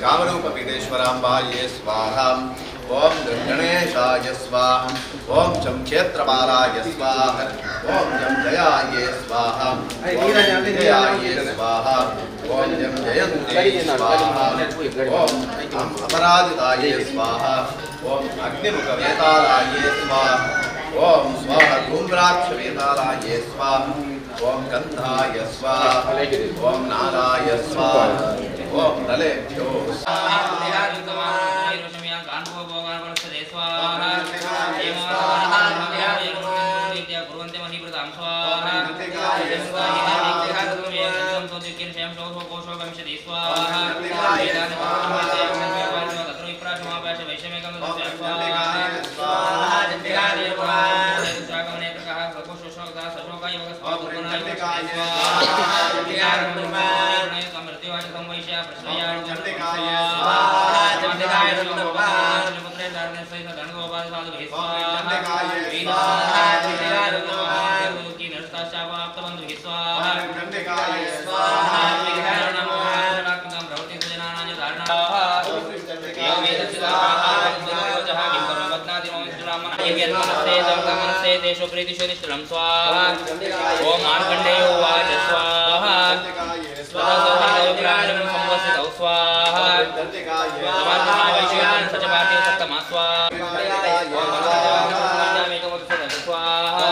कामरूपपीठेश्वराम्बाये स्वाहा। ओम गणेशाय स्वाहा। ओम चम क्षेत्रपालाय स्वाहा। ओम जम जयाय स्वाहा। ओम जयाय स्वाहा। ओम जम जयन्ते स्वाहा। ओम अम अपराजिताय स्वाहा। ओम अग्निमुखवेतालाय स्वाहा। ओम स्वाहा धूम्राक्षवेतालाय स्वाहा। ओम गंधाय स्वाहा। ओम नाराय स्वाहा। ओम नलेभ्यो स्वाहा। स्वाहा ओम मार्कंडेय उवाच स्वाहा संवसितौ स्वाहा स्वाहा।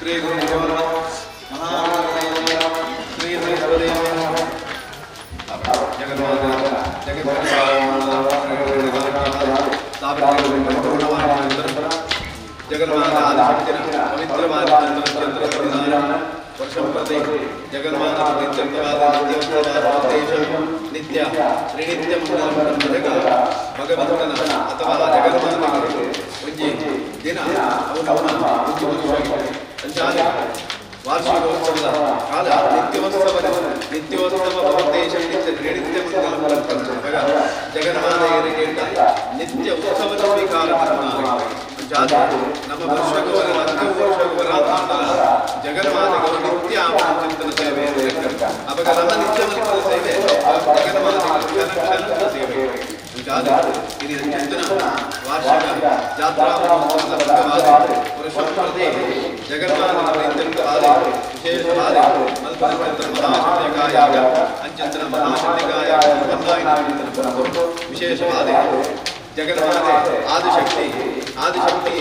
ಶ್ರೀ ಗುರುಭ್ಯೋ ನಮಃ. ಮಹಾಗಣಪತಯೇ ನಮಃ. ಶ್ರೀ ಬೃಹಸ್ಪತಯೇ ನಮಃ. ಜಗನ್ಮಾತೆ ಜಗನ್ಮಾತ ಆದಿಶಕ್ತಿನ ಪವಿತ್ರವಾದ ಚಂದ್ರ ಚಂದ್ರ ವರ್ಷಂ ಪ್ರತಿ ಜಗನ್ಮಾತ ನಿತ್ಯವಾದ ನಿತ್ಯೋತ್ಸವ ನಿತ್ಯ ತ್ರಿನಿತ್ಯ ಮಂಡಲ ಭಗವಂತನ ಅಥವಾ ಜಗನ್ಮಾತೆಗೆ ಒಂಜಿ ದಿನ ಅವು ನಮ್ಮ ಒಂಜಿ ವರ್ಷ ಅಂಚಾನೆ ವಾರ್ಷಿಕೋತ್ಸವದ ಕಾಲ ನಿತ್ಯೋತ್ಸವ ನಿತ್ಯೋತ್ಸವ ಭವತೇಶ ನಿತ್ಯ ತ್ರಿನಿತ್ಯ ಮಂಡಲ ಜಗನ್ಮಾತೆಯರಿಗೆ ನಿತ್ಯ ಉತ್ಸವದ ಸ್ವೀಕಾರ ಅಂಚಾನೆ ನಮ್ಮ ವರ್ಷಗೋರ ವರ್ಷಗೋರ ಜಗನ್ಮಾತೆಗಳು ನಿತ್ಯ ಚಿಂತನ ಸೇವೆ ಅವಾಗ ನಮ್ಮ ನಿತ್ಯ ಮಂತ್ರದ ಸೇವೆ ಜಗನ್ಮಾತೆಗಳು ಕ್ಷಣ ಕ್ಷಣದ ಸೇವೆ. ಅಂಚಾನೆ ಇದು ಚಿಂತನ ವಾರ್ಷಿಕ ಜಾತ್ರಾ ಮಹೋತ್ಸವದ ಅಂಗವಾದ ವರ್ಷಂಪ್ರತಿ ಜಗನ್ಮಾತೆ ಪ್ರೀತ್ಯರ್ಥವಾದ ವಿಶೇಷವಾದ ಮಲ್ಪನಚಂದ್ರ ಮಹಾಚಂಡಿಕಾಯಾಗ ಅಂಚಂದ್ರ ಮಹಾಚಂಡಿಕಾಯಾಗ ವಿಶೇಷವಾದ ಜಗನ್ಮಾತೆ ಆದಿಶಕ್ತಿ ಆದಿಶಕ್ತಿ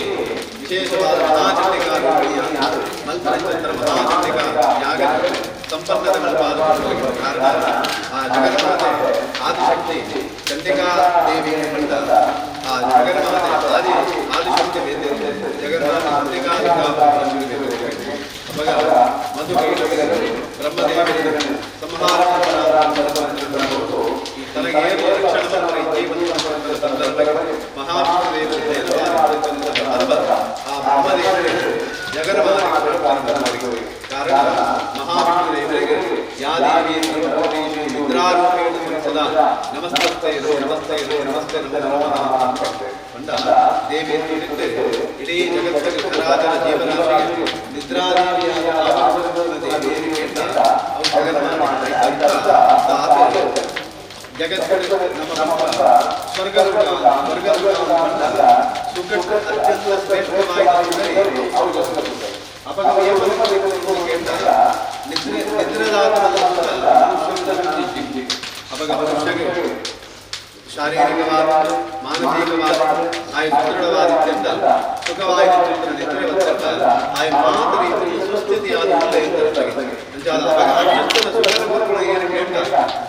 ವಿಶೇಷವಾದ ಮಹಾಚಂಡಿಕಾ ರೂಪಿಣಿಯಾದ ಮಲ್ಪನಚಂದ್ರ ಮಹಾಚಂಡಿಕಾ ಯಾಗ ಸಂಪನ್ನತೆ ಮಲ್ಪಾದ ಕಾರಣ ಆ ಜಗನ್ಮಾತೆ ಆದಿಶಕ್ತಿ ಚಂಡಿಕಾ ದೇವಿ ಪಂಡ ಆ ಜಗನ್ಮಾತೆ ಆದಿ ಆದಿಶಕ್ತಿ ಬೇತೆ ಜಗನ್ಮಾತೆ ಚಂಡಿಕಾ ಅವಾಗ ಮಧು ಬ್ರಹ್ಮದೇವರ ಸಂಹಾರ ತನಗೆ ಏನು ರಕ್ಷಣೆ ಮಂತ್ರ ಜೀವನ ಸಂದರ್ಭಕ್ಕೆ ಮಹಾವಿಷ್ಣು ದೇವರು ಆ ಬ್ರಹ್ಮದೇವರಿಗೆ ಜಗನ್ಮಾತೆ ಕಾರಣ ಮಹಾವಿಷ್ಣು ದೇವರಿಗೆ ಯಾ ದೇವಿ ಸರ್ವಭೂತೇಷು ನಿದ್ರಾರೂಪೇಣ ಸದಾ ನಮಸ್ತೇ ನಮಸ್ತೆ ನಮಸ್ತೆ ನಮೋ ನಮಃ ಪಂಡ ದೇವಿ ಇಟ್ಟು ಇಡೀ ಜಗತ್ತಿಗೆ ಚರಾಚರ ಜೀವರಾಶಿಗೆ ನಿದ್ರಾದೇವಿಯಾದ ದೇವಿ ಅಂತ ಅವು ಜಗನ್ಮಾತೆ ಜಗತ್ತು ನಮ್ಮ ಸ್ವರ್ಗಲೋಕ ಸ್ವರ್ಗಲೋಕ ಸುಖ ಅತ್ಯಂತ ಶ್ರೇಷ್ಠವಾಗಿದೆ. ಅವಾಗ ನಿದ್ರೆ ನಿದ್ರೆದಾದ ಮನುಷ್ಯನ ಅವಾಗ ಮನುಷ್ಯಗೆ ಶಾರೀರಿಕವಾದ ಮಾನಸಿಕವಾದ ಆಯ ಸುದೃಢವಾದಿದ್ದರಿಂದ ಸುಖವಾದಿದ್ದರಿಂದ ನಿದ್ರೆ ಬಂದಾಗ ಆಯ ಮಾತ್ರ ರೀತಿಯ ಸುಸ್ಥಿತಿಯಾದ ಅಂಚಾದ ಅವಾಗ ಅತ್ಯಂತ ಸುಖದ ಗುರುಗಳು ಏನು ಕೇಳ್ತ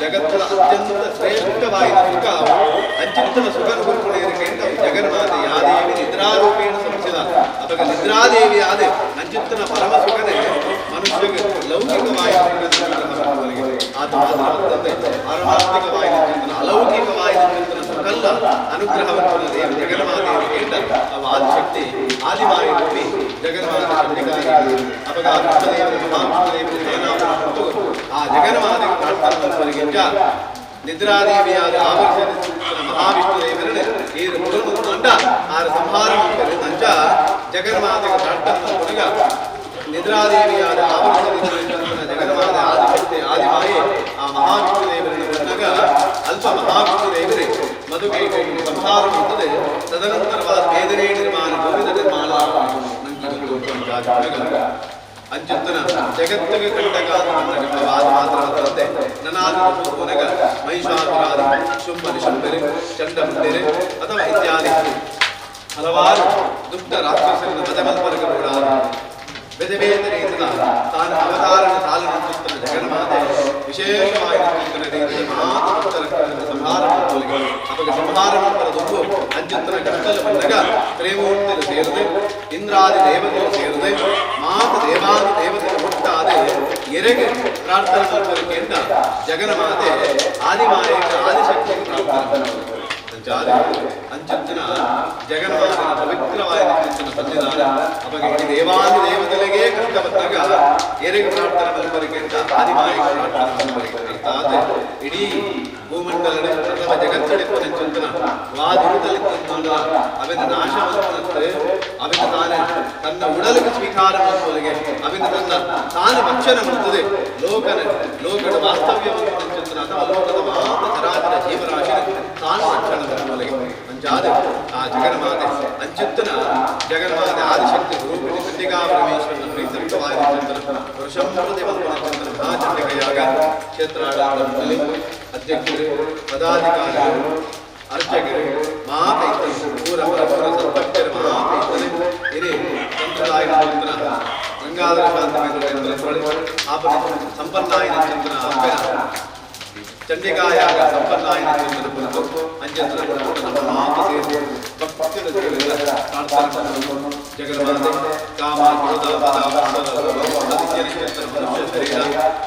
ಜಗತ್ತಿನ ಅತ್ಯಂತ ಶ್ರೇಷ್ಠವಾದ ಸುಖ ಅತ್ಯುತ್ತಮ ಸುಖದ ಗುರುಗಳು ಏನು ಕೇಳ್ತ ಜಗನ್ಮಾತೆ ಯಾದೇವಿ ನಿದ್ರಾರೂಪೇಣ ಸಂಸಿದ ಅವಾಗ ನಿದ್ರಾದೇವಿ ಆದೆ ಅಂಚಿತ್ತನ ಪರಮ ಸುಖನೇ ಮನುಷ್ಯಗೆ ಲೌಕಿಕವಾದ ಆತ ಮಾತ್ರ ಪಾರಮಾರ್ಥಿಕವಾದ ಚಿಂತನ ಅಲೌಕಿಕವಾದ ಚಿಂತನ ಸುಖಲ್ಲ ಅನುಗ್ರಹವನ್ನು ದೇವಿ ಜಗನ್ಮಾತೆಯನ್ನು ಕೇಳ್ತ ಅವ ಆದಿಶಕ್ತಿ ಆದಿಮಾಯ ರೂಪಿ ಜಗನ್ಮಾತೆ ಚಂಡಿಕಾದೇವಿ ಅವಾಗ ಆ ವಿಷ್ಣುದೇವರು ಮಹಾವಿಷ್ಣುದೇವರು ಸೇನಾಪತಿ ಆ ಜಗನ್ಮಾತೆಗೆ ಪ್ರಾರ್ಥನೆ ಮಲ್ಪರಿಗೆ ನಿದ್ರಾದೇವಿಯಾದ ಆವರಿಸಿದ ಮಹಾವಿಷ್ಣು ದೇವರನ್ನು ಏರು ಮುಗಿದು ಆರ ಸಂಹಾರ ಅಂಚ ಜಗನ್ಮಾತೆಗೆ ಪ್ರಾರ್ಥನೆ ಮಲ್ಪುನಗ ನಿದ್ರಾದೇವಿಯಾದ ಆವರಿಸಿದ ಜಗನ್ಮಾತೆ ಆದಿಶಕ್ತಿ ಆದಿಮಾಯೆ ಆ ಮಹಾವಿಷ್ಣು ದೇವರನ್ನು ಬಂದಾಗ ಅಲ್ಪ ಮಹಾವಿಷ್ಣು ದೇವರೇ ಮಧುಕೈಕ ಸಂಹಾರ ಮಾಡುತ್ತದೆ. ತದನಂತರವಾದ ವೇದನೆ ನಿರ್ಮಾಣ ಭೂಮಿದ ನಿರ್ಮಾಣ ಅಂಚುತ್ತನ ಜಗತ್ತಿಗೆ ಕಂಟಕ ವಾದ ಮಾತ್ರ ನನಾದ ಪುನಗ ಮಹಿಷಾಸುರಾದಿ ಶುಂಭ ನಿಶುಂಭರೆ ಚಂಡಮುಂಡರೆ ಅಥವಾ ಇತ್ಯಾದಿ ಹಲವಾರು ದುಷ್ಟ ರಾಕ್ಷಸರಿಂದ ಮದಮಲ್ಪರಕ ಕೂಡ ಬೇರೆ ಬೇರೆ ರೀತಿಯ ತಾನು ಅವತಾರನ ಸಾಲಿನ ಜಗನ್ಮಾತೆ ವಿಶೇಷವಾಗಿ ರೀತಿಯ ಮಾತ್ರ ಸಂಹಾರ ಅವಾಗ ಸಂಹಾರ ದುಂಬು ಅಂಚುತ್ತನ ಕಷ್ಟಲು ಬಂದಾಗ ತ್ರಿಮೂರ್ತಿಲು ಸೇರದೆ ಇಂದ್ರಾದಿ ದೇವತೆಗಳು ಸೇರದೆ ಮಾತ ದೇವಾದಿ ದೇವತೆಗಳು ಹುಟ್ಟಾದೆ ಎರೆಗೆ ಪ್ರಾರ್ಥನೆ ಮಲ್ಪರಿಗೆ ಅಂತ ಜಗನ್ಮಾತೆ ಆದಿಮಾಯಕ ಆದಿಶಕ್ತಿಗೆ ಪ್ರಾರ್ಥನೆ ಅಂಚುತ್ತನ ಜಗನ್ಮಾತನ ಪವಿತ್ರವಾದ ಚಿಂತನ ಸನ್ನಿಧಾನ ಅವಾಗ ಇಡೀ ದೇವಾದಿ ದೇವತೆಗಳಿಗೆ ಕಷ್ಟ ಬಂದಾಗ ಎರೆಗೆ ಪ್ರಾರ್ಥನೆ ಮಲ್ಪರಿಗೆ ಅಂತ ಆದಿಮಾಯಕ ಪ್ರಾರ್ಥನೆ ಮಲ್ಪರಿಗೆ ಅರ್ಥಾತ್ ಇಡೀ ಭೂಮಂಡಲದ ಅಥವಾ ಜಗತ್ತಡಿಪ್ಪನ ಚಿಂತನ ವಾದಿರುತ್ತಲಿತ್ತಂದ ಅವಿನ ನಾಶ ಮಲ್ಪನತ್ತೆ ಅವಿನ ತಾನೇ ತನ್ನ ಉಡಲಿಗೆ ಸ್ವೀಕಾರ ಮಲ್ಪವರಿಗೆ ಅವಿನ ತನ್ನ ತಾನು ಭಕ್ಷಣ ಮಾಡುತ್ತದೆ ಲೋಕನ ಲೋಕದ ವಾಸ್ತವ್ಯ ಚಿಂತನ ಅಥವಾ ಲೋಕದ ಮಾತ್ರ ಚರಾಚರ ಜೀವರಾಶಿ ತಾನು ರಕ್ಷಣೆ ಮಲ್ಪವರಿಗೆ ಅಂಚಾದ ಆ ಜಗನ್ಮಾತೆ ಅಂಚಿತ್ತನ ಜಗನ್ಮಾತೆ ಆದಿಶಕ್ತಿ ರೂಪಿಣಿ ಚಂಡಿಕಾ ಪರಮೇಶ್ವರನ ಪ್ರೀತ್ಯರ್ಥವಾದ ಚಿಂತನ ವರ್ಷಂ ಪ್ರತಿ ಮಲ್ಪನ ಚಿಂತನ ಮಹಾಚಂಡಿಕೆಯಾಗ ಕ್ಷೇತ್ರಾಡಳಿತದಲ್ಲಿ ಅಧ್ಯಕ್ಷರು ಪದಾಧಿಕಾರಿಗಳು ಅರ್ಚಕರು ಮಾತ ಊರ ಪರಪರ ಸದ್ಭಕ್ತರು ಮಾತ ಇತರೆ ಹಿರೇ ಸಂಪ್ರದಾಯದ ಚಿಂತನ ರಂಗಾದ ಮಂಡಾದರ ಶಾಂತಿ ಆಪನ ಸಂಪನ್ನಾಯಿನ ಚಿಂತನ ಅಪ್ಪೆನ ಚಂಡಿಕಾಯಾಗ ಸಂಪನ್ನಾಯಿನ ಚಿಂತನ ಪುನಃ ಅಂಚಂದ್ರ ನಮ್ಮ ಮಾತ ಸೇರಿ ಭಕ್ತಿಯ ದೇವರ ಪ್ರಾರ್ಥನೆ ಜಗನ್ಮಾತೆ ಕಾಮ ಕ್ರೋಧ ಮದ ಮತ್ಸರ ಲೋಭ ಅತಿಥ್ಯ ಮನುಷ್ಯ ಶರೀರ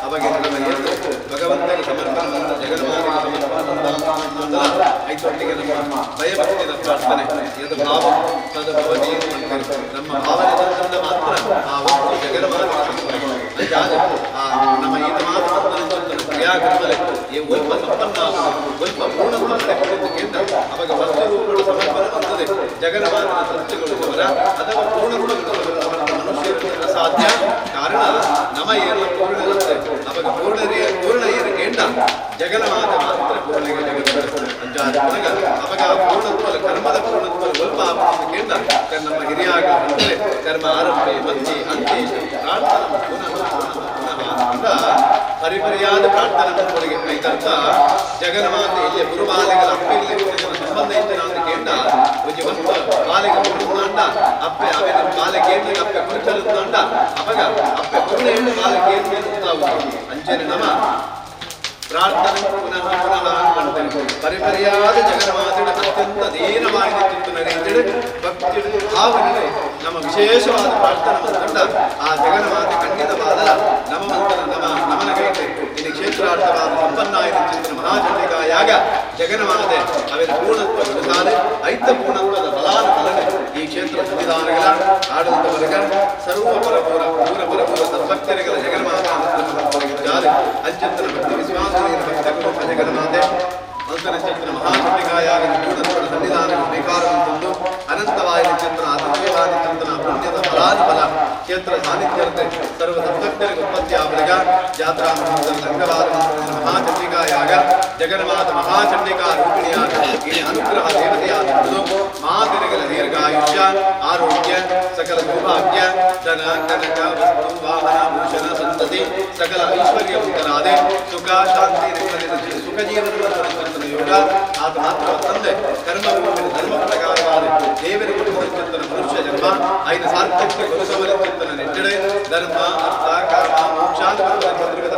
ಅವಾಗ ನಮ್ಮ ಎದ್ದು ಭಗವಂತನಿಗೆ ಸಮರ್ಪಣೆ ಜಗನ್ಮಾತೆಗೆ ಸಮರ್ಪಣೆ ಐತೊಟ್ಟಿಗೆ ನಮ್ಮ ಭಯಭಕ್ತಿಯ ಪ್ರಾರ್ಥನೆ ಯದ್ ಭಾವ ತದ್ ಭವತಿ ನಮ್ಮ ಭಾವನೆ ಮಾತ್ರ ಆ ವಸ್ತು ಜಗನ್ಮಾತೆಗೆ ಸಮರ್ಪಣೆ ಅಂಚಾದ ಆ ನಮ್ಮ ಈತ ಮಾತ್ರ ಕ್ರಿಯಾಕರ್ಮಲೆ ಈ ಒಲ್ಪ ಸಂಪನ್ನ ಒಲ್ಪ ಪೂರ್ಣತ್ವ ಕೇಂದ್ರ ಅವಾಗ ವಸ್ತು ರೂಪಗಳು ಸಮರ್ಪಣೆ ಬರ್ತದೆ ಜಗನ್ಮಾತನ ಸೃಷ್ಟಿಗೊಳಿಸುವರ ಅಥವಾ ಪೂರ್ಣತ್ವ ಮನುಷ್ಯರು ಅಸಾಧ್ಯ. ಕಾರಣ ನಮ ಏನ ಪೂರ್ಣ ಇರುತ್ತೆ ಅವಾಗ ಪೂರ್ಣ ಪೂರ್ಣ ಏನು ಕೇಂದ್ರ ಜಗನ್ಮಾತ ಮಾತ್ರ ಪೂರ್ಣಗೆ ಜಗತ್ತು ಅಂಜಾದ ಅವಾಗ ಪೂರ್ಣತ್ವ ಕರ್ಮದ ಪೂರ್ಣತ್ವ ಒಲ್ಪ ಕೇಂದ್ರ ನಮ್ಮ ಹಿರಿಯಾಗ ಅಂದರೆ ಕರ್ಮ ಆರಂಭೆ ಮಧ್ಯೆ ಅಂತ್ಯ ಪ್ರಾರ್ಥನೆ ಪುನಃ ಪುನಃ ಪುನಃ ಪರಿಪರಿಯಾದ ಪ್ರಾರ್ಥನೆ ಅವರಿಗೆ ಐತರ್ಥ ಜಗನ್ಮಾತೆ ಇಲ್ಲಿ ಗುರುಬಾಲಿಗಳ ಅಪ್ಪೆಗೆ ಸಂಬಂಧ ಇತ್ತು ಅಂತ ಕೇಂದ್ರ ಒಂಜಿ ವಸ್ತು ಬಾಲಿಗೆ ಗುರುಂಡ ಅಪ್ಪೆ ಅವೆನ ಬಾಲೆ ಕೇಂದ್ರ ಅಪ್ಪೆ ಕುರುಚರುಂಡ ಅಪಗ ಅಪ್ಪೆ ಕುರುಣ ಹೆಣ್ಣು ಬಾಲೆ ಕೇಂದ್ರ ಅಂಚನೆ ನಮ ಪ್ರಾರ್ಥನೆ ಪುನಃ ಪುನಃ ಮಾಡ್ತೇನೆ ಪರಿಪರಿಯಾದ ಜಗನ್ಮಾತೆ ಅತ್ಯಂತ ದೀನವಾಗಿ ಚಿಂತನೆ ರೀತಿಯಲ್ಲಿ ಭಕ್ತಿ ಭಾವನೆ ನಮ್ಮ ವಿಶೇಷವಾದ ಪ್ರಾರ್ಥನೆ ಮಂತ್ರ ಆ ಜಗನ್ಮಾತೆ ಖಂಡಿತವಾದಲ ನಮ್ಮ ಮಂತ್ರ ನಮ್ಮ ನಮನ ಕೈತೆ ಇಲ್ಲಿ ಕ್ಷೇತ್ರಾರ್ಥವಾದ ಸಂಪನ್ನಾಯಿನ ಚಿಂತನ ಮಹಾಚಂಡಿಕಾಯಾಗ ಜಗನ್ಮಾತೆ ಅವೆಲ್ಲ ಪೂರ್ಣತ್ವ ಕೊಡುತ್ತಾರೆ ಐತ ಪೂರ್ಣತ್ವದ ಫಲಾನ ಫಲನೆ ಈ ಕ್ಷೇತ್ರ ಸನ್ನಿಧಾನಗಳ ಆಡಳಿತವರ್ಗ ಸರ್ವ ಪರಪೂರ ಪೂರ ಪರಪೂರ ಸದ್ಭಕ್ತರಿಗಳ ಜಗನ್ಮಾತಾ ಅಂಚಂತನ ಭಕ್ತಿ ವಿಶ್ವಾಸ ಭಕ್ತ ಕುಟುಂಬ ಜಗನ್ಮಾತೆ ಅಂತರಚಂದ್ರ ಮಹಾಚಂಡಿಕಾಯಾಗ ಪೂರ್ಣತ್ವದ ಸನ್ನಿಧಾನ ಸ್ವೀಕಾರವಂತಂದು ಅನಂತವಾಯಿನ ಚಂದ್ರ ಅತತ್ವವಾದ ಚಂದ್ರನ ಪುಣ್ಯದ ಫಲಾನ ಫಲ ಕ್ಷೇತ್ರ ಸಾನ್ನಿಧ್ಯರ್ತೆ ಸರ್ವ ಸದ್ಭಕ್ತರಿಗೆ ಉತ್ಪತ್ತಿ ಆವಲಿಗ ಜಾತ್ರಾ ಮಹೋತ್ಸವ ಸಂಘವಾದ ಮಹಾಚಂಡಿಕಾಯಾಗ ಜಗನ್ಮಾತ ಮಹಾಚಂಡಿಕಾ ರೂಪಿಣಿಯಾದ ಈ ಅನುಗ್ರಹ ದೇವತೆಯಾದ ಮಾತರಿಗಳ ದೀರ್ಘಾಯುಷ್ಯ ಆರೋಗ್ಯ ಸಕಲ ಸೌಭಾಗ್ಯ ಧನ ಕನಕ ವಸ್ತು ವಾಹನ ಭೂಷಣ ಸಂತತಿ ಸಕಲ ಐಶ್ವರ್ಯ ಉತ್ತರಾದೆ ಸುಖ ಶಾಂತಿ ನೆಮ್ಮದಿ ಸುಖ ಜೀವನ ಯೋಗ ಆತ ಮಾತ್ರ ತಂದೆ ಕರ್ಮ ಧರ್ಮ ಪ್ರಕಾರವಾದ ದೇವರ ಚಿಂತನ ಮನುಷ್ಯ ಜನ್ಮ ಐನ ಸಾರ್ಥಕ್ಯ ಕೊಲಸವರ ಚಿಂತನ ನೆಟ್ಟಡೆ ಧರ್ಮ ಅರ್ಥ ಕಾಮ ಮೋಕ್ಷಾಂತ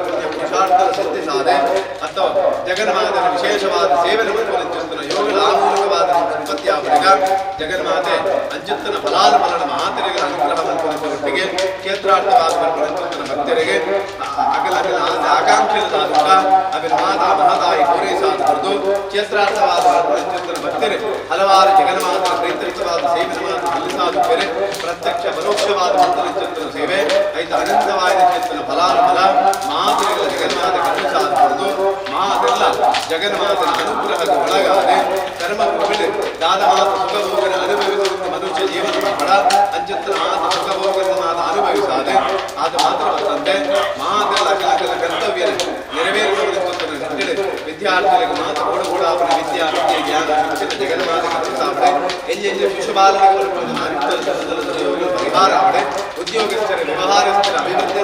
ಪುಣ್ಯ ಪುರುಷಾರ್ಥದ ಸಿದ್ಧಿ ಸಾಧೆ ಅಥವಾ ಜಗನ್ಮಾತನ ವಿಶೇಷವಾದ ಸೇವೆ ಚಿಂತನ ಯೋಗದ ಆಮೂಲಕವಾದ ಉತ್ಪತ್ತಿ ಆವರಿಗ ಜಗನ್ಮಾತೆ ಅಂಚಿತ್ತನ ಫಲಾನ ಫಲನ ಮಹಾತರಿಗಳ ಅನುಗ್ರಹ ಒಟ್ಟಿಗೆ ಕ್ಷೇತ್ರಾರ್ಥವಾದ ಚಿಂತನ ಭಕ್ತರಿಗೆ ಅಗಲ ಅಗಲ ಆಸೆ ಆಕಾಂಕ್ಷೆಗಳ ಅವಿನ ಮಾತಾ ಮಹತಾಯಿ ಪೂರೈಸಾದ ಕ್ಷೇತ್ರಾರ್ಥವಾದ ಚಿಂತನ ಭಕ್ತರು ಹಲವಾರು ಜಗನ್ಮಾತನ ಪ್ರೀತ್ಯರ್ಥವಾದ ಸೇವೆ ಮಾತ್ರ ಸಲ್ಲಿಸಾದ ಬೇರೆ ಪ್ರತ್ಯಕ್ಷ ಪರೋಕ್ಷವಾದ ಮಂತ್ರ ಚಿಂತನ ಸೇವೆ ಐತ ಅನಂತವಾದ ಚಿಂತನ ಫಲಾನ ಫಲ ಮಾತೃಗಳ ಜಗನ್ಮಾತೆ ಕರುಣಿಸಾದ ಮಾತೆಲ್ಲ ಜಗನ್ಮಾತನ ಅನುಗ್ರಹಕ್ಕೆ ಒಳಗಾದೆ ಕರ್ಮ ದಾದ ಮಾತ ಸುಖಭೋಗನ ಅನುಭವಿಸುವಂತ ಮನುಷ್ಯ ಜೀವನ ಫಲ ಅಂಚಿತ್ರ ಮಾತ ಸುಖಭೋಗನ ಮಾತ ಅನುಭವಿಸಾದೆ ಆತ ಮಾತ್ರ ತಂದೆ ಮಾತೆಲ್ಲ ಅಕಲ ಕರ್ತವ್ಯ ನೆರವೇರಿಸುವ ವಿದ್ಯಾರ್ಥಿಗಳಿಗೆ ಮಾತು ಓಡ ಅವನ ವಿದ್ಯಾ ವಿದ್ಯೆ ಜ್ಞಾನ ಶಿಕ್ಷಣ ಜಗನ್ಮಾತೆ ಕರುಣಿಸಾವಡೆ ಎಲ್ಲೆಲ್ಲಿ ಶಿಶುಪಾಲನೆಗೆ ಪರಿಹಾರ ಅವಡೆ ಉದ್ಯೋಗಸ್ಥರ ವ್ಯವಹಾರಸ್ಥರ ಅಭಿವೃದ್ಧಿ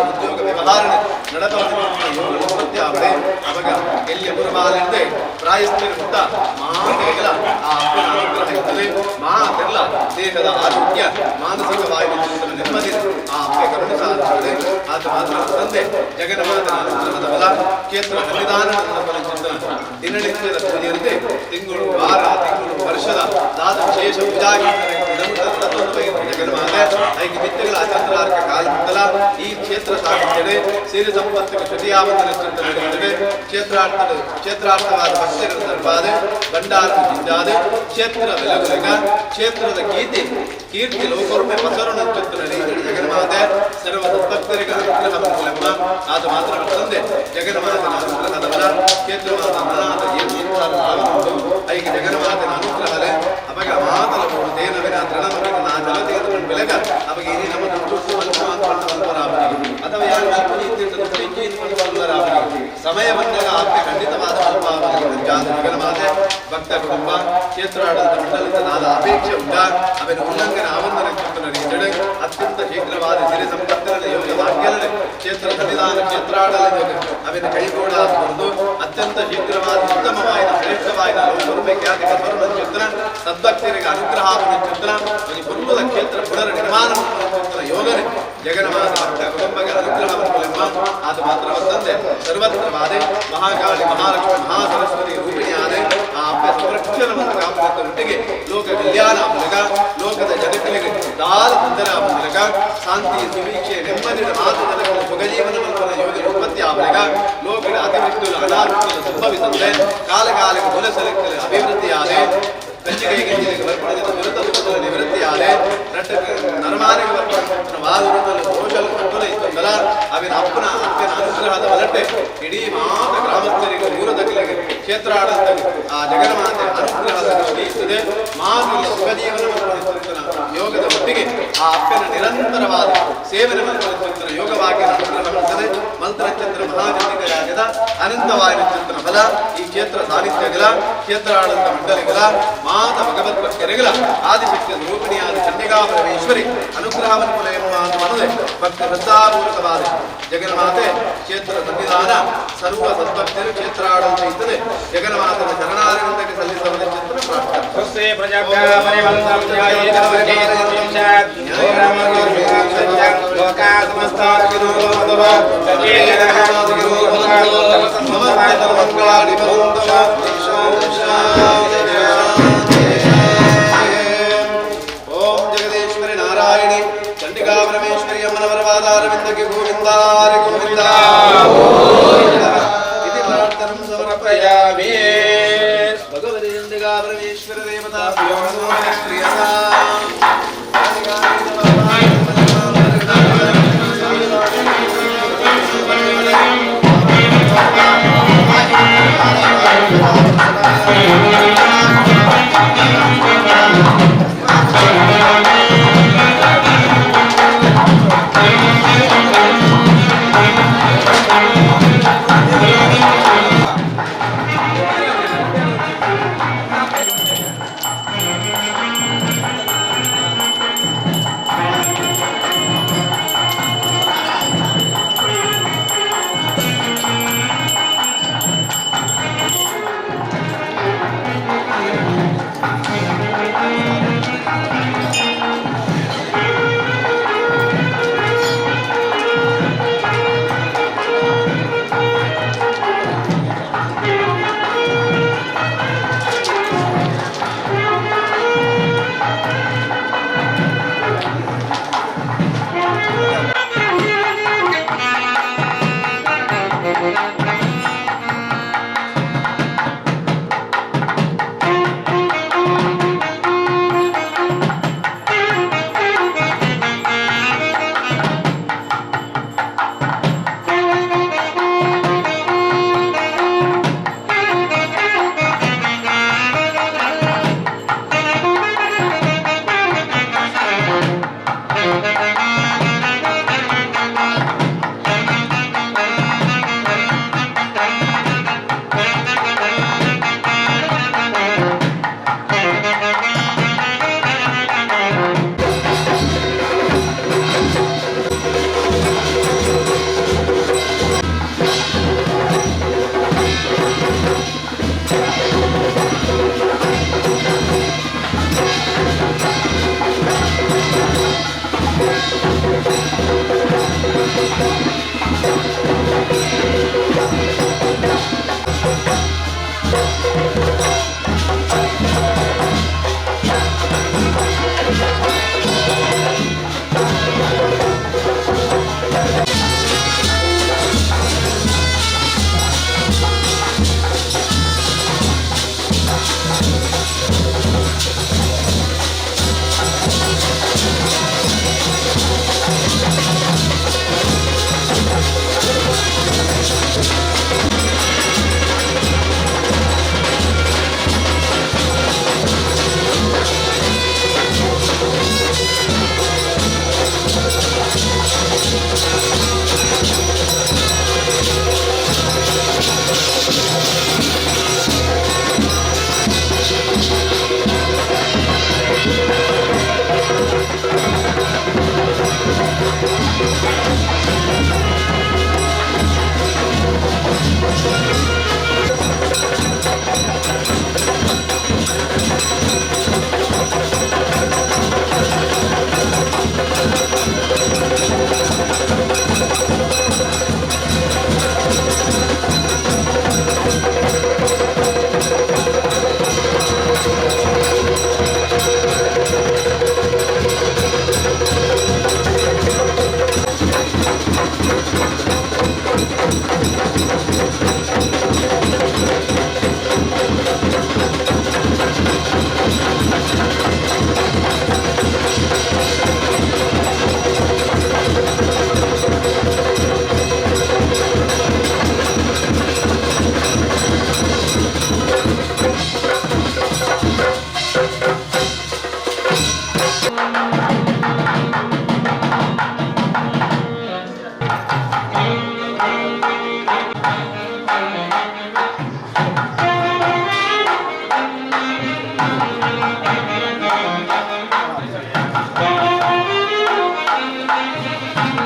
ಉದ್ಯೋಗ ವ್ಯವಹಾರ ನಡತವನ ಯೋಗ ಉತ್ಪತ್ತಿ ಅವಡೆ ಅವಾಗ ಎಲ್ಲಿ ಗುರುಬಾಲಂತೆ ಪ್ರಾಯಸ್ಥರ ಹುಟ್ಟ ಮಾತೆಗಳ ಆ ಅಪ್ಪನ ಅನುಗ್ರಹ ಇರ್ತದೆ ಮಾತೆಲ್ಲ ದೇಹದ ಆರೋಗ್ಯ ಮಾನಸಿಕವಾಗಿ ನೆಮ್ಮದಿ ಆ ಅಪ್ಪೆ ಕರುಣಿಸಾಗುತ್ತದೆ ಆತ ಮಾತ್ರ ತಂದೆ ಜಗನ್ಮಾತನ ಅನುಗ್ರಹದ ಬಲ ಕ್ಷೇತ್ರ ಸನ್ನಿಧಾನ ಚಿಂತನ ದಿನನಿತ್ಯದ ಪೂಜೆಯಂತೆ ತಿಂಗಳು ವಾರ ತಿಂಗಳು ವರ್ಷದ ದಾದ ವಿಶೇಷ ಪೂಜಾ ಜಗನ್ಮಾತೆ ಐದು ನಿತ್ಯಗಳ ಅಚಂದ್ರಾರ್ಕ ಕಾಲದಿಂದಲ ಈ ಕ್ಷೇತ್ರ ಸಾಗುತ್ತದೆ ಸಿರಿ ಸಂಪತ್ತಿಗೆ ಶ್ರುತಿಯಾವಂತನ ಚಿಂತನೆ ನಡೆಯುತ್ತದೆ ಕ್ಷೇತ್ರಾರ್ಥವಾದ ಭಕ್ತರ ದರ್ಬಾದೆ ಭಂಡಾರ ಜಿಂಜಾದೆ ಕ್ಷೇತ್ರ ಬೆಲಗುಲಗ ಕ್ಷೇತ್ರದ ಕೀರ್ತಿ ಕೀರ್ತಿ ಲೋಕೊರ್ಮೆ ಪಸರಣ ಚಿಂತನೆ ನಡೆಯುತ್ತದೆ ಜಗನ್ಮಾತೆ ಸರ್ವ ಸದ್ಭಕ್ತರಿಗೆ ಅನುಗ್ರಹ ಮಂಗಲಮ್ಮ ಆತ ಮಾತ್ರ ತಂದೆ ಜಗನ್ಮಾತನ ಅನುಗ್ರಹದ ಬಲ ಕ್ಷೇತ್ರವಾದ ಅನಾಥ ಜೀವನೋದ್ಧಾರ ಲಾಭವುಂಟು ಐಕ ಜಗನ್ಮಾತನ ಅನುಗ್ರಹಲೆ ಅಪಗ ಮಾತಲ ತೇನವಿನ ತೃಣಮವಿನ ನಾ ಜಲತೇನ ಬೆಲಗ ಅಪಗ ಇನಿ ನಮ್ಮ ದುಡ್ಡು ಅಥವಾ ಯಾರು ಸಮಯ ಬಂದಾಗ ಆಪ್ಯ ಖಂಡಿತವಾದ ಜಗನ್ಮಾತೆ ಭಕ್ತ ಕುಟುಂಬ ಕ್ಷೇತ್ರ ಆಡಳಿತ ಮಂಡಲಿತನಾದ ಅಪೇಕ್ಷೆ ಉಂಟ ಅವನ ಉಲ್ಲಂಘನ ಆವಂದನ ಚಿಂತನ ರೀತಿಯಡೆ ಅತ್ಯಂತ ಶೀಘ್ರವಾದ ಸಿರಿ ಸಂಪತ್ತಿನ ಯೋಗ ಭಾಗ್ಯಲನೆ ಕ್ಷೇತ್ರ ಸನ್ನಿಧಾನ ಕ್ಷೇತ್ರಾಡಳಿತ ಅವನ ಕೈಗೂಡಾದ ಅತ್ಯಂತ ಶೀಘ್ರವಾದ ಉತ್ತಮವಾದ ಶ್ರೇಷ್ಠವಾದ ಲೋಕರುಮೆ ಖ್ಯಾತಿ ಕಸರ್ಮ ಚಿಂತನ ಸದ್ಭಕ್ತರಿಗೆ ಅನುಗ್ರಹ ಚಿಂತನ ಪೂರ್ವದ ಕ್ಷೇತ್ರ ಪುನರ್ ನಿರ್ಮಾಣ ಚಿಂತನ ಯೋಗನೆ ಜಗನ್ಮಾತನ ಸರ್ವತ್ರವಾದೆ ಮಹಾಕಾಳಿ ಮಹಾಲಕ್ಷ್ಮಿ ಮಹಾಸರಸ್ವತಿ ರೂಪಿಣಿಯಾದೆ ಆ ಅಪ್ಪೆ ಸಂರಕ್ಷಣ ಮತ್ತು ಕಾಪಾಡುತ್ತ ಲೋಕ ಕಲ್ಯಾಣ ಮೂಲಕ ಲೋಕದ ಜನಗಳಿಗೆ ದಾರ ತೊಂದರೆ ಮೂಲಕ ಶಾಂತಿ ಸುವೀಕ್ಷೆ ನೆಮ್ಮದಿಯ ಮಾತು ಜನಗಳ ಸುಖಜೀವನ ಮಲ್ಪನ ಯೋಗ ಉತ್ಪತ್ತಿ ಆವಲಗ ಲೋಕದ ಅತಿವೃಷ್ಟಿಗಳು ಅನಾವೃಷ್ಟಿಗಳು ಸಂಭವಿಸದೆ ಕಾಲಕಾಲಕ್ಕೆ ಗುಣಸಲಕ್ಕೆ ಅಭಿವೃದ್ಧಿಯಾದೆ ಕಚ್ಚಿಗೆ ಗಿಂಜಿಗೆ ಬರ್ಪಣದ ದುರಂತ ದುಃಖದ ನಿವೃತ್ತಿಯಾದೆ ನಟ್ಟ ನರಮಾನಿಗೆ ಬರ್ಪಣ ವಾದುರುತ್ತಲು ದೋಷಲು ಕಟ್ಟುಲ ಇತ್ತೊಂದಲ ಅವಿನ ಅಪ್ಪನ ಅಪ್ಪನ ಅನುಗ್ರಹದ ಒಲಟೆ ಇಡೀ ಮಾತ ಗ್ರಾಮಸ್ಥರಿಗೆ ಊರದಗಲಿಗೆ ಕ್ಷೇತ್ರಾಡಳಿತ ಆ ಜಗನ್ಮಾತೆ ಅನುಗ್ರಹದ ದೃಷ್ಟಿ ಇರ್ತದೆ ಮಾತು ಸುಖಜೀವನ ಯೋಗದ ಒಟ್ಟಿಗೆ ಆ ಅಪ್ಪನ ನಿರಂತರವಾದ ಸೇವನೆ ಮಂತ್ರ ಯೋಗವಾಗಿ ಅನುಗ್ರಹ ಮಾಡ್ತದೆ. ಮಂತ್ರಚಂದ್ರ ಮಹಾಜನಿಕ ರಾಜದ ಅನಂತವಾದ ಚಂದ್ರ ಫಲ ಈ ಕ್ಷೇತ್ರ ಸಾನ್ನಿಧ್ಯಗಳ ಕ್ಷೇತ್ರ ಆಡಳಿತ ಮಂಡಳಿಗಳ ಮಾತ ಭಗವತ್ ಭಕ್ತರಿಗಳ ಆದಿಶಕ್ತಿ ರೂಪಿಣಿಯಾದ ಚಂಡಿಕಾ ಪರಮೇಶ್ವರಿ ಅನುಗ್ರಹವನ್ನು ಮನದೆ ಭಕ್ತ ಶ್ರದ್ಧಾಪೂರ್ವಕವಾದ ಜಗನ್ಮಾತೆ ಕ್ಷೇತ್ರ ಸನ್ನಿಧಾನ ಸರ್ವ ಸದ್ಭಕ್ತರು ಕ್ಷೇತ್ರಾಡಳಿತ ಇದ್ದದೆ ಜಗನ್ಮಾತನ ಚರಣಾರವಿಂದಕ್ಕೆ ಸಲ್ಲಿಸುವ ಚಿತ್ರ ಪ್ರಾರ್ಥನೆ. ಓಂ ಜಗದೀಶ್ವರಿ ನಾರಾಯಣಿ ಚಂಡಿಕಾ ಪರಮೇಶ್ವರಿ ಅಮ್ಮನವರವಾದಾರವಿಂದಕ್ಕೆ ಗೋವಿಂದ ಗೋವಿಂದ ಇತಿ ಪ್ರಾರ್ಥನಂ ಸಮರ್ಪಯಾಮಿ. ಭಗವತಿ ಚಂಡಿಕಾ ಪರಮೇಶ್ವರ ದೇವತಾ ಪ್ರಿಯತಾ.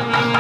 Thank you.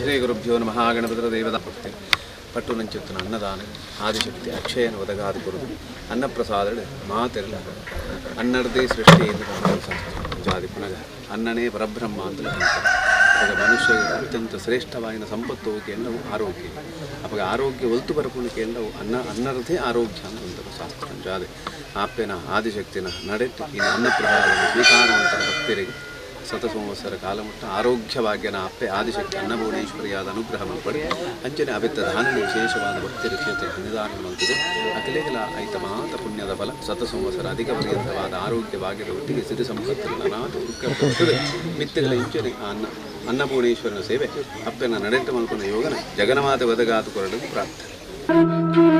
ಶ್ರೀ ಗುರುಭ್ಯೋ ನಮಃ. ಗಣಪತಿ ದೇವದ ಭಕ್ತಿ ಪಟ್ಟು ನಂಚುತ್ತಿನ ಅನ್ನದಾನ ಆದಿಶಕ್ತಿ ಅಕ್ಷಯನ ಒದಗಾದ ಕುರುದು ಅನ್ನಪ್ರಸಾದಳು ಮಾತಿರಲ ಅನ್ನರ್ದೇ ಸೃಷ್ಟಿ ಎಂದು ಜಾದಿ ಪುನಗ ಅನ್ನನೇ ಪರಬ್ರಹ್ಮ ಅಂತ ಅವಾಗ ಮನುಷ್ಯ ಅತ್ಯಂತ ಶ್ರೇಷ್ಠವಾಗಿನ ಸಂಪತ್ತು ಕೇಂದ್ರವು ಆರೋಗ್ಯ. ಅವಾಗ ಆರೋಗ್ಯ ಒಲ್ತು ಬರಪುಣ ಕೇಂದ್ರವು ಅನ್ನರದೇ ಆರೋಗ್ಯ ಅಂತ ಒಂದು ಶಾಸ್ತ್ರ ಜಾದೆ ಆಪ್ಪೆನ ಆದಿಶಕ್ತಿನ ನಡೆಟ್ಟು ಈ ಅನ್ನಪ್ರಸಾದವನ್ನು ಸ್ವೀಕಾರ ಭಕ್ತರಿಗೆ ಸತಸಂವತ್ಸರ ಕಾಲಮುಟ್ಟ ಆರೋಗ್ಯಭಾಗ್ಯನ ಅಪ್ಪೆ ಆದಿಶಕ್ತಿ ಅನ್ನಪೂರ್ಣೇಶ್ವರಿಯಾದ ಅನುಗ್ರಹ ಮಲ್ಪಡಿ ಅಂಚನೆ ಅವಿತ್ತ ದಾನನ ವಿಶೇಷವಾದ ಭಕ್ತಿಯ ಕ್ಷೇತ್ರ ಸನ್ನಿಧಾನ ಮಂತಿದೆ ಅಖಿಲೇಗಲ ಐತ ಮಾತ ಪುಣ್ಯದ ಫಲ ಸತಸಂವತ್ಸರ ಅಧಿಕ ಪರ್ಯಂತವಾದ ಆರೋಗ್ಯ ಭಾಗ್ಯದ ಒಟ್ಟಿಗೆ ಸಿರಿ ಸಂಪತ್ತಿನ ಅನಾಥ ಉತ್ಕರ್ಷಿಸುತ್ತದೆ ಮಿತ್ತಗಳ ಇಂಚನೆ ಅನ್ನಪೂರ್ಣೇಶ್ವರನ ಸೇವೆ ಅಪ್ಪೆನ ನಡೆಂಟ ಮಲ್ಪನ ಯೋಗನ ಜಗನ್ಮಾತೆ ಒದಗಾತು ಕೊರಡು ಪ್ರಾರ್ಥನೆ.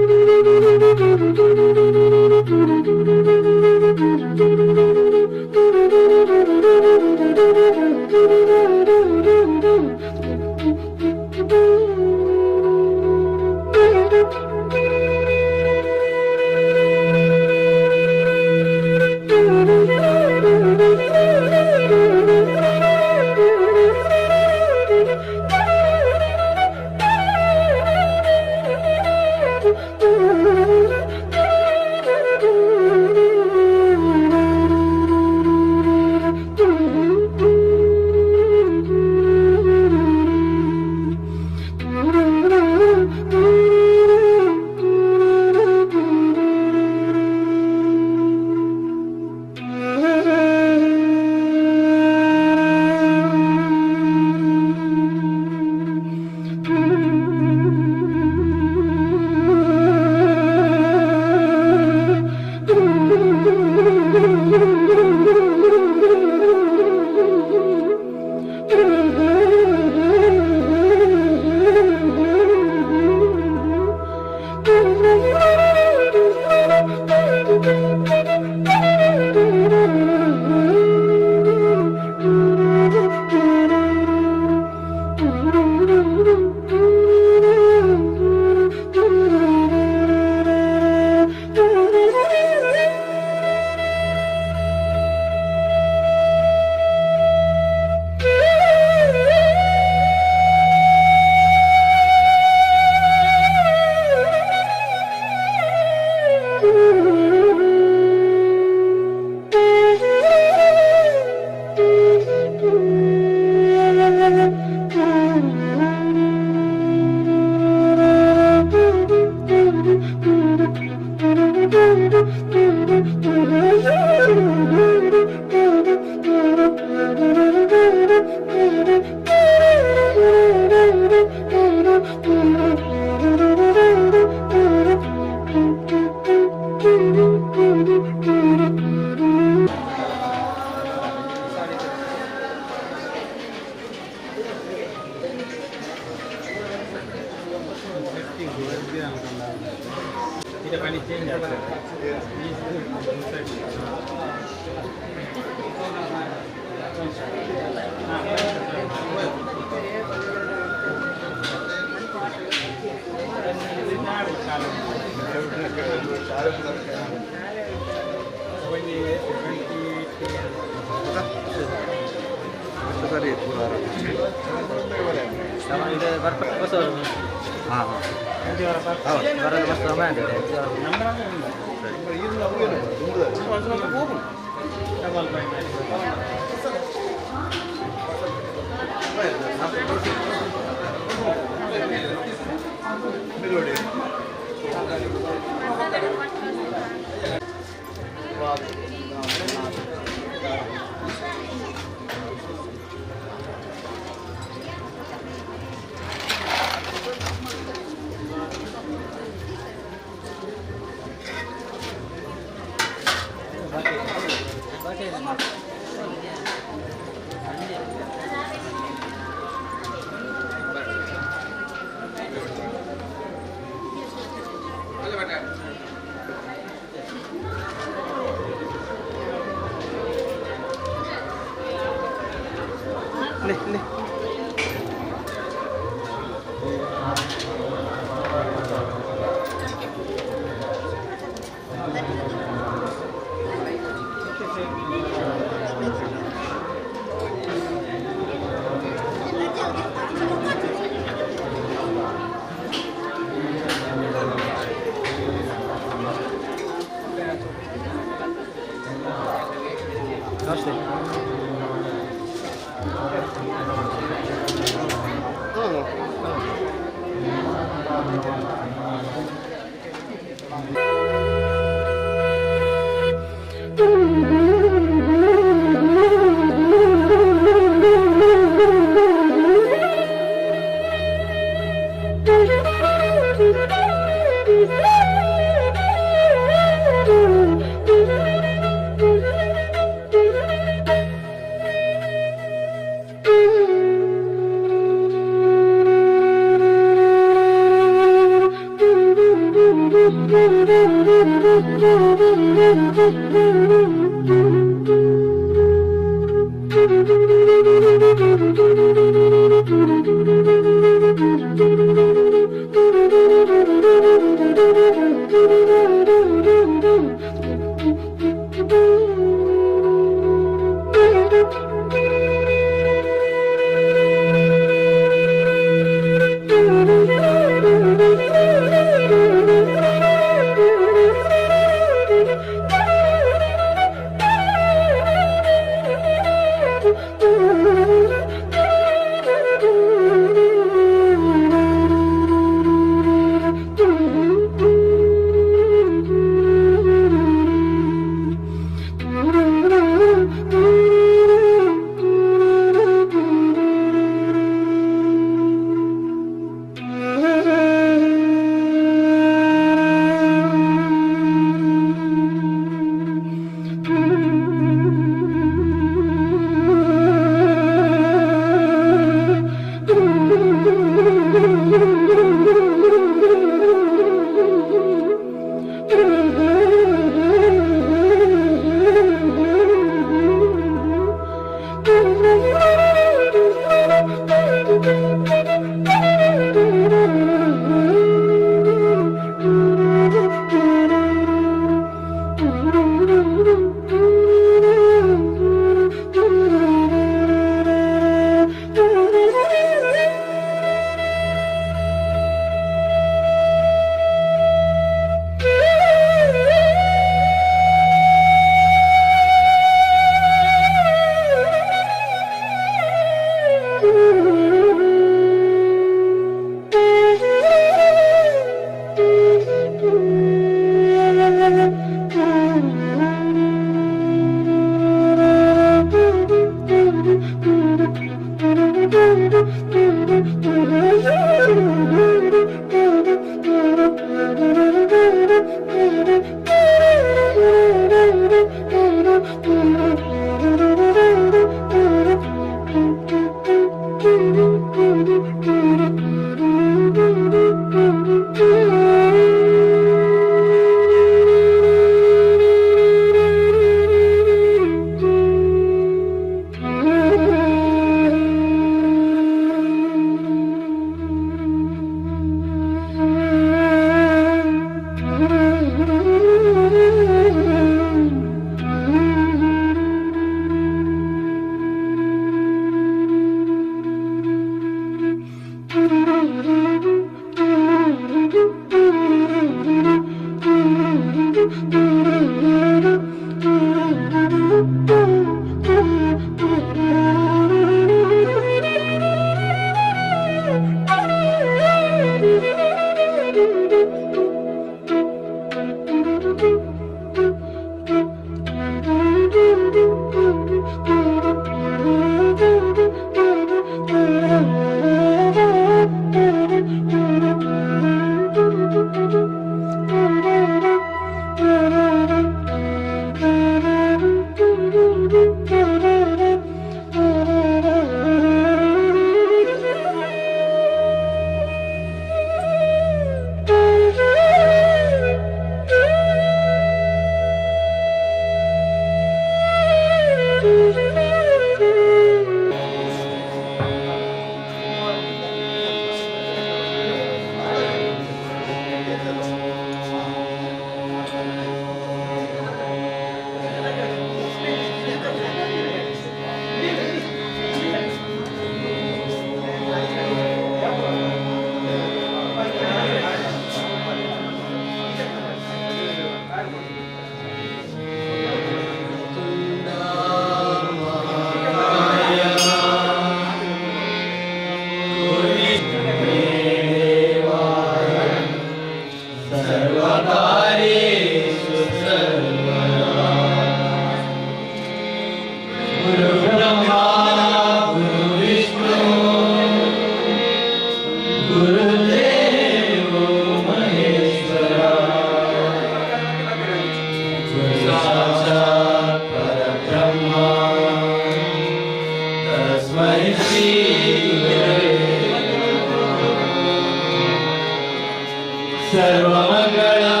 सर्वमंगल